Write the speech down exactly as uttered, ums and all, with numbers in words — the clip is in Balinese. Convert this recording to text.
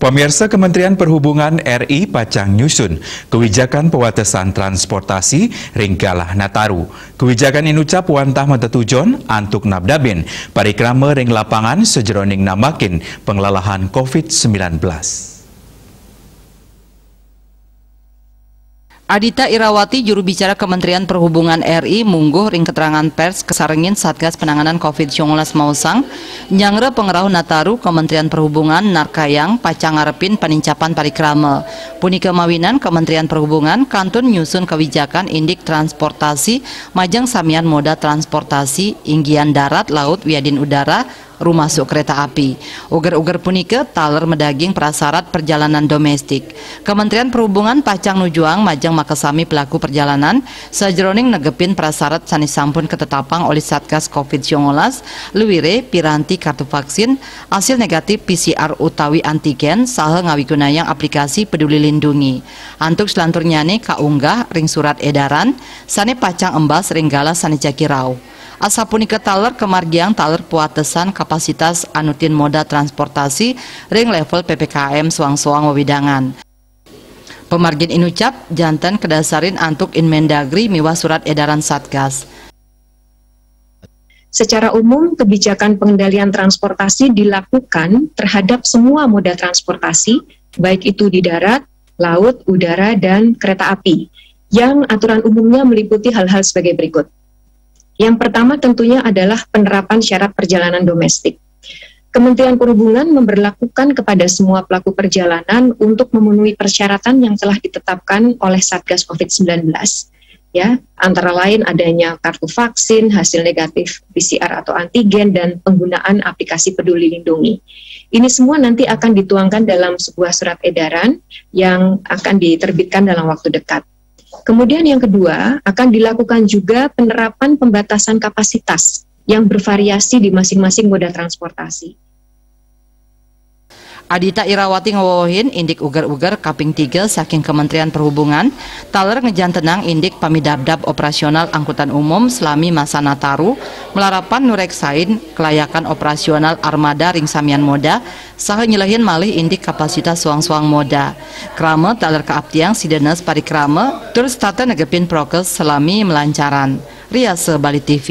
Pamirsa, Kementerian Perhubungan R I pacang nyusun kewijakan pewatesan transportasi ring galah Nataru. Kewijakan inucap wantah matatujon antuk nabdabin parikrama ring lapangan sajeroning nambakin panglalahan covid sembilan belas. Adita Irawati, juru bicara Kementerian Perhubungan R I, mungguh ring keterangan pers kasarengin Satgas Penanganan covid sembilan belas maosang, nyanggra pangrauh Nataru Kementerian Perhubungan narkayang pacang ngarepin panincapan parikrama. Punika mawinan Kementerian Perhubungan kantun nyusun kawijakan indik transportasi majeng samian moda transportasi, inggian darat, laut, wiadin udara, rumasuk kereta api. Uger-uger punika taler madaging prasarat perjalanan domestik. Kementerian Perhubungan pacang nujuang majeng makasami pelaku perjalanan sajeroning negepin prasarat sane sampun katetapang olih Satgas covid sembilan belas, luire piranti kartu vaksin, hasil negatif P C R utawi antigen, saha ngawigunayang aplikasi Peduli Lindungi. Antuk selanturnyane kaunggah ring surat edaran sane pacang embas ring galah sane jagi rauh. Asapunika taler kamargiang taler pewatesan kapasitas anutin moda transportasi ring level P P K M soang-soang wewidangan. Pamargin inucap janten kadasarin antuk Inmendagri miwah surat edaran Satgas. Secara umum, kebijakan pengendalian transportasi dilakukan terhadap semua moda transportasi, baik itu di darat, laut, udara, dan kereta api, yang aturan umumnya meliputi hal-hal sebagai berikut. Yang pertama tentunya adalah penerapan syarat perjalanan domestik. Kementerian Perhubungan memberlakukan kepada semua pelaku perjalanan untuk memenuhi persyaratan yang telah ditetapkan oleh Satgas covid sembilan belas. Ya, antara lain adanya kartu vaksin, hasil negatif P C R atau antigen, dan penggunaan aplikasi Peduli Lindungi. Ini semua nanti akan dituangkan dalam sebuah surat edaran yang akan diterbitkan dalam waktu dekat. Kemudian yang kedua, akan dilakukan juga penerapan pembatasan kapasitas yang bervariasi di masing-masing moda transportasi. Adita Irawati ngawewehin indik uger-uger kaping tiga saking Kementerian Perhubungan, taler ngejantenang indik pamidabdab operasional angkutan umum salami masa Nataru, malarapan nureksain kelayakan operasional armada ring samian moda, saha nyelehin malih indik kapasitas soang-soang moda. Krama taler kaaptiang sida nes parikrama, tur setata negepin prokes salami malancaran. Riasa Bali T V.